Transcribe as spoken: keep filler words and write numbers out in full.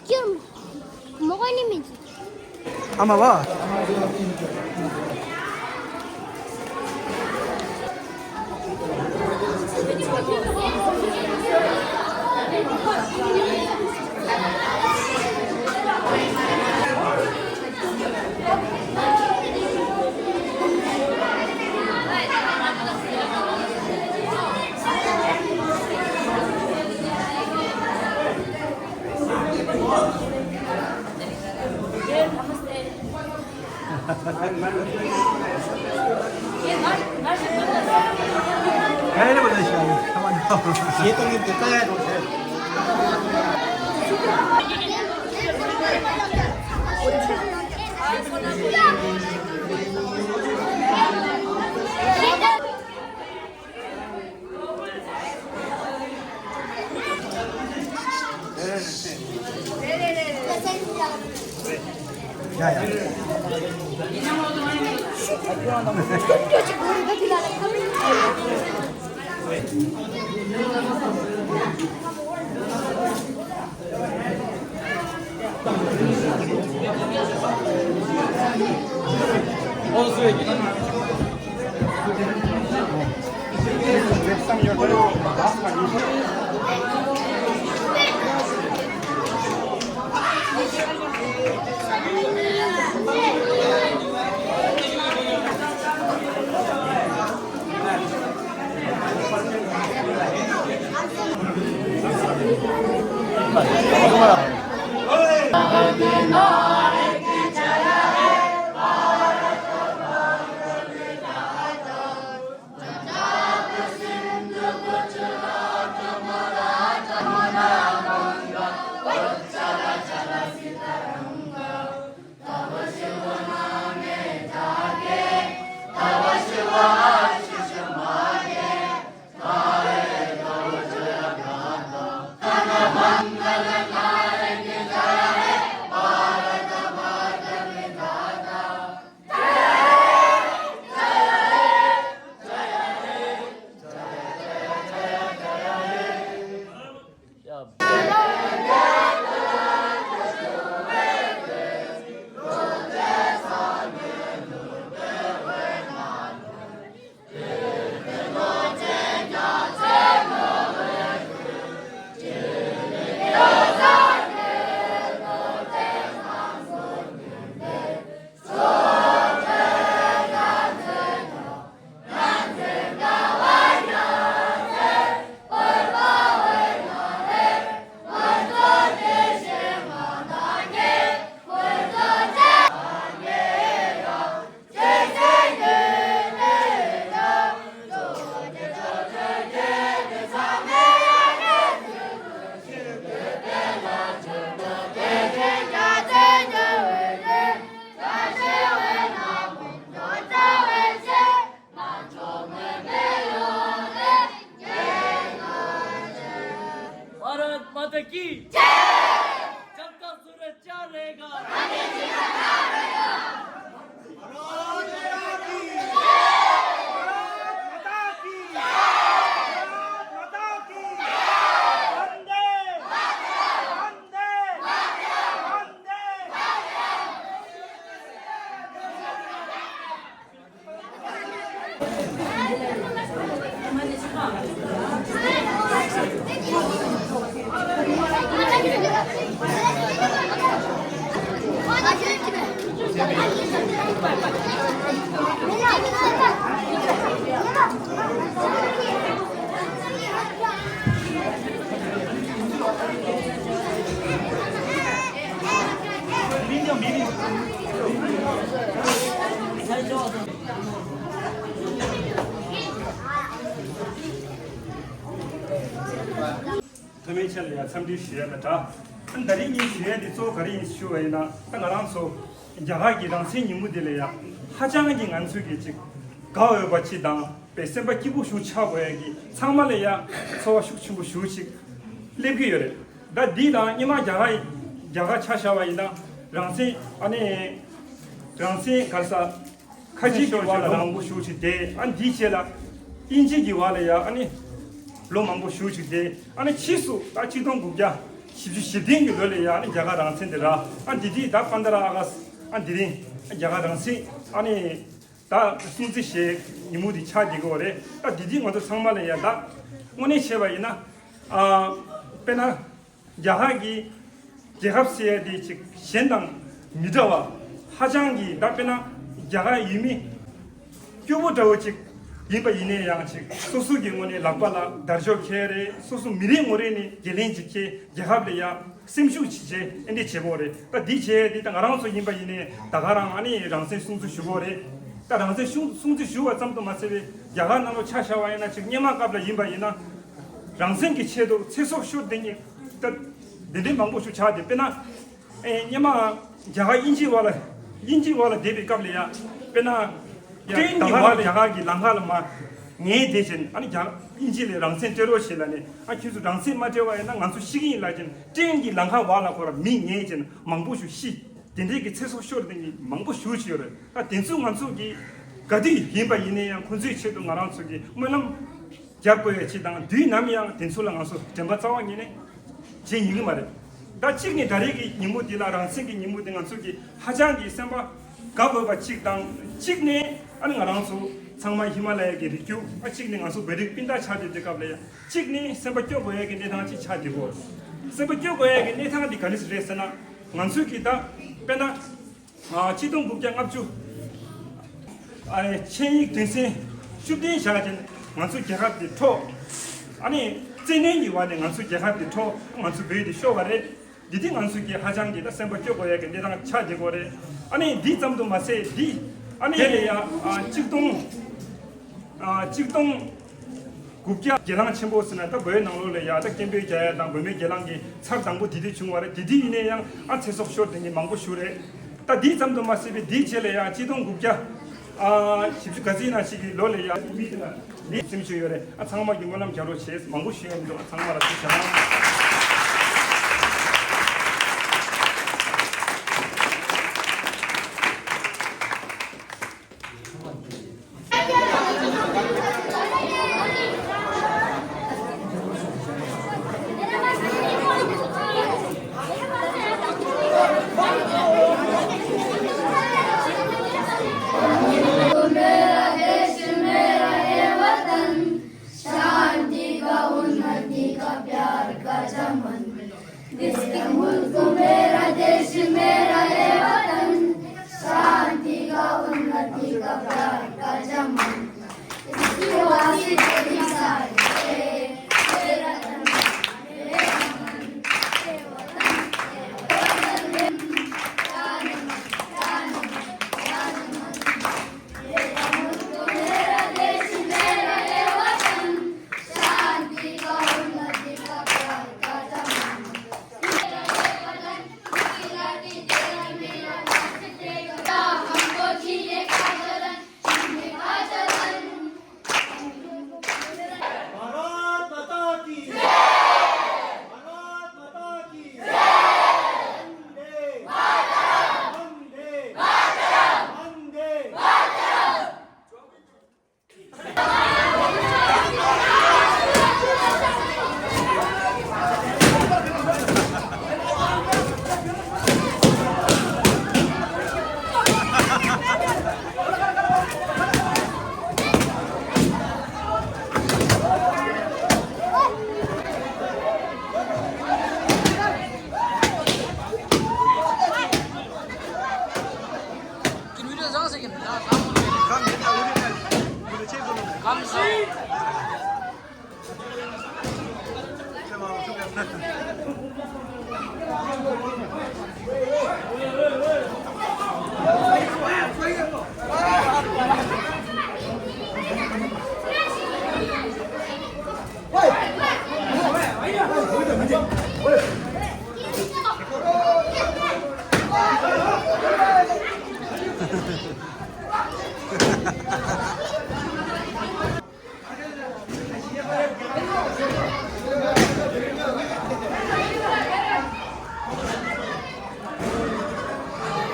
ཅིར་མོ་ག་ནི་མི་ཅི། ཨ་མ་བ། भारत माता की जय। जब तक सूरज चांद रहेगा। ཐོག་མའི་ཆ་ལ་ཡང་འཚམས་འདྲི་ཞུ་ཡ་ལ་འདྲ། ད་རིང་ངས་ཞུ་ཡ་འདི་གཙོ་བོ་ག་རེ་ཡིན་ཞུ་བ་ཡིན་ན། ད་ང་རང་ཚོ་རྒྱ་གར་གྱི་རང་བཙན་ཉིན་མོ་འདི་ལ་ཡང་ཧ་ཅང་གི་ང་ཚོས་ཀྱི་ཅིག་དགའ་འོས་པ་ཅིག་དང་། པའི་སེམས་པ་སྐྱིད་པོ་ཞིག་ཆགས་དགོས་ཡ་གི་ཚང་མ་ལ་ཡང་ཚོར་བ་ཤུགས་ཆེན་པོ་ཞིག་ཅིག་སླེབས་ཀྱི་ཡོད་རེད། ད་འདི་དང་སྔོན་མ་རྒྱ་གར་རྒྱ་གར་ཆ་བཞག་པ་ཡིན་ན། རང་བཙན་ཨ་ནི་རང་བཙན་ག་རེ་ཟ། ཁ་ཆེ་ཤོར་བྱས་ལ་ལོ་མང་པོ་ཞིག་ཅིག་བསྡད། ཨ་འདིའི་རྗེས་ལ་དབྱིན་ཇི་གི་བར་ལ་ཡ་ཨ་ནི་ལོ་མང་པོ་ཞིག་ཅིག་བསྡད། ཨ་ནི་ཕྱིས་སུ་ད་ཆིག་སྟོང་དགུ་བརྒྱ་ བཞི་བཅུ་ཞེ་བདུན་གྱི་ལོ་ལ་ཡ་ཨ་ནི་རྒྱ་གར་རང་བཙན་དེ་ར་ཨ་འདི་དུས་ད་པན་དྲ་ཨ་ག་སི་ཨ་འདི་རིང་རྒྱ་གར་རང་བཙན་ཨ་ནི་ད་སྲུང་བརྩི་བྱེད་ཉིན་མོ་དེ་ཆགས་བསྡད་ཀྱི་ཡོད་རེད། ད་འདི་དུས་ང་ཚོ་ཚང་མ་ལ་ཡ་ད་དངོས་གནས་བྱས་པ་ཡིན་ན་ཨ་དཔེར་ན་རྒྱ་གར་གྱི་རྒྱལ་ཁབ་ཟེར་ཡ་དེ་ཅིག་གཞན་དང་མི་འདྲ་བ་ཧ་ཅང་གི་ད་དཔེར་ན་རྒྱ་གར་ཡུལ་མི་སྐྱོ་པོ་འདྲ་བོ་ཅིག་ཡིན་པ་ཡིན་ནའི་ཡང་ཅིག་སོ་སོ་གི་ངོས་ནས་ལག་པ་ལ་དར་ལྕོག་འཁྱེར་རེད། སོ་སོ་མི་རེ་ངོ་རེ་ནས་འགན་ལེན་ཅིག་འཁྱེར། རྒྱལ་ཁབ་ལ་ཡ་སེམས་ཤུགས་ཅིག་བྱས་ཨེ་འདྲས་བྱེད་དགོས་རེད། ད་འདི་བྱས་འདི་ད་ང་རང་ཚོ་ཡིན་པ་ཡིན་ནའི་ད་ག་རང་ཨ་ནི་རང་བཙན་སྲུང་བརྩི་ཞུ་དགོས་རེད། ད་རང་བཙན་སྲུང་སྲུང་བརྩི་ཞུ་བ་ཙམ་དུ་མ་ཟད་པའི་རྒྱ་གར་ནང་ལོགས་ཆ་བཞག་པ་ཡིན་ན་ཅིག་སྔོན་མ་སྐབས་ལ་ཡིན་པ་ཡིན་ན་རང་བཙན་གྱི་ཆེད་དུ་ཚེ་སྲོག་ཤོར་བསྡད་མཁན་ད་དེ་འདྲའི་མང་པོ་ཞིག་ཆགས་ཏེ་དཔེར་ན། ཨེ་སྔོན་མ་རྒྱ་གར་དབྱིན་ཇིའི་བར་ལ་དབྱིན་ཇིའི་བར་ལ་བསྡད་པའི་སྐབས་ལ་ཡ་དཔེར་ན་ཡ་ཀྲེན་གྱི་བར་ལ་རྒྱ་གར་གྱི་ལམ་ཁ་ལ་མར་ཉལ་བསྡད་ཅིང་ཨ་ནི་རྒྱ་དབྱིན་ཇི་ལ་རང་བཙན་སྤྲད་རོགས་བྱེད་ལབ་ནས་ཨ་ཁྱོད་ཚོ་རང་བཙན་མ་སྤྲད་པ་ཡིན་ན་ང་ཚོ་ཤི་གི་ཡིན་ལབ་ཅིང་ཀྲེན་གྱི་ལམ་ཁ་བར་ལ་ཁོ་ར་མི་ཉལ་ཅིང་མང་པོ་ཞིག་ཤི། དེ་འདྲའི་གི་ཚེ་སྲོག་ཤོར་དེ་ནི་མང་པོ་ཞིག་ཡོད་རེད། ད་དེ་ཚོ་ང་ཚོ་གི་ག་དུས་ཡིན་པ་ཡིན་ན་ཡང་ཁོ་ཚོའི་ཆེད་དུ་ང་རང་ཚོ་གི་སྨོན་ལམ་རྒྱག་དགོས་ཡ་ཅིག་དང་དུས་ནམ་ཡང་དེ་ཚོ་ལ་ང་ཚོ་དྲན་པ་རྩ་བ་ཉིད་ནས་བརྗེད་ཉན་གི་མ་རེད། ད་གཅིག་ནས་ད་རེས་ཀྱི་ཉིན་མོ་འདི་ལ་རང་བཙན་གྱི་ཉིན་མོ་འདི་ང་ཚོ་གི་ཧ་ཅང་གི་སེམས་པ་དགའ་དགོས་པ་གཅིག་དང་གཅིག་ནས་ཨ་ནི་ང་རང་ཚོ་ཚང་མ་ཧི་མ་ལ་ཡ་གི་རི་རྒྱུད་ཨ་གཅིག་ནས་ང་ཚོ་བོད་རིགས་སྤུན་ཟླ་ཆགས་བསྡད་དུས་སྐབས་ལ་ཡ་གཅིག་ནས་སེམས་པ་སྐྱོ་དགོས་ཡ་གི་གནས་སྟངས་གཅིག་ཆགས་བསྡད་ཡོད། སེམས་པ་སྐྱོ་དགོས་ཡ་གི་གནས་སྟངས་འདི་ག་རེ་རེད་ཟེར་ན་ང་ཚོ་གི་ད་དཔེར་ན། ཨ་ཆིག་སྟོང་དགུ་བརྒྱ་ལྔ་བཅུ། ཨ་ནི་ཆིངས་ཡིག་དོན་ཚན་བཅུ་བདུན་བཞག་ཅིང་ང་ཚོ་རྒྱལ་ཁབ་འདི་འཕྲོག་ཨ་ནི་བཙན་གནོན་གྱི་འོག་ནས་ང་ཚོ་རྒྱལ་ཁབ་འདི་འཕྲོག་ང་ཚོ་བོད་འདི་ཤོར་བ་རེད། འདི་དེ་ང་ཚོ་གི་ཧ་ཅང་གི་ད་སེམས་པ་སྐྱོ་དགོས་ཡ་གི་གནས་སྟངས་ཆགས་བསྡད་ཡོད་རེད། ཨ་ནི་འདི་ཙམ་དུ་མ་ཟད་འདི་ཨ་ནི་དེ་ལས་ཡ་ཨ་ཆིག་སྟོང་ཨ་ཆིག་སྟོང་དགུ་བརྒྱ་གྱེན་ལངས་ཆེན་པོ་ཟེར་ན་ད་བོད་ནང་ལོགས་ལ་ཡ་ད་སྐད་འབོད་རྒྱག་ཡ་དང་བོད་མིའི་གྱེན་ལངས་ཀྱི་ཚར་དང་པོ་དེ་དུས་བྱུང་བ་རེད། དེ་དུས་ཡིན་ན་ཡང་ཨ་ཚེ་སྲོག་ཤོར་དེ་ནི་མང་པོ་ཞིག་རེད། ད་དེ་ཙམ་དུ་མ་ཟད་པའི་དེའི་རྗེས་ལ་ཡང་ཆིག་སྟོང་དགུ་བརྒྱ་ཨ་བཞི་བཅུ་ག་ཚོད་ན་ཞིག་གི་ལོ་ལ་ཡང་མི་དེ་ལ་ལས་སེམས་ཤུགས་ཡོད་རེད། ཨ་ཚང་མ་གི་སྨོན་ལམ་རྒྱག་རོགས་བྱེད། མང་པོ་ཞུ་ཡ་མི་འདུག་ཨ་ཚང་མ་ལ་ཐུགས་རྗེ་གནང་། शांति का, उन्नति का, प्यार का चमन। इसका मुल्क मेरा, देश मेरा, ये वतन। शांति का, उन्नति का, प्यार का चमन। इसकी वासी तेरी सारी। भारत माता की जय। भारत माता की जय। वंदे मातरम। वंदे मातरम। वंदे मातरम।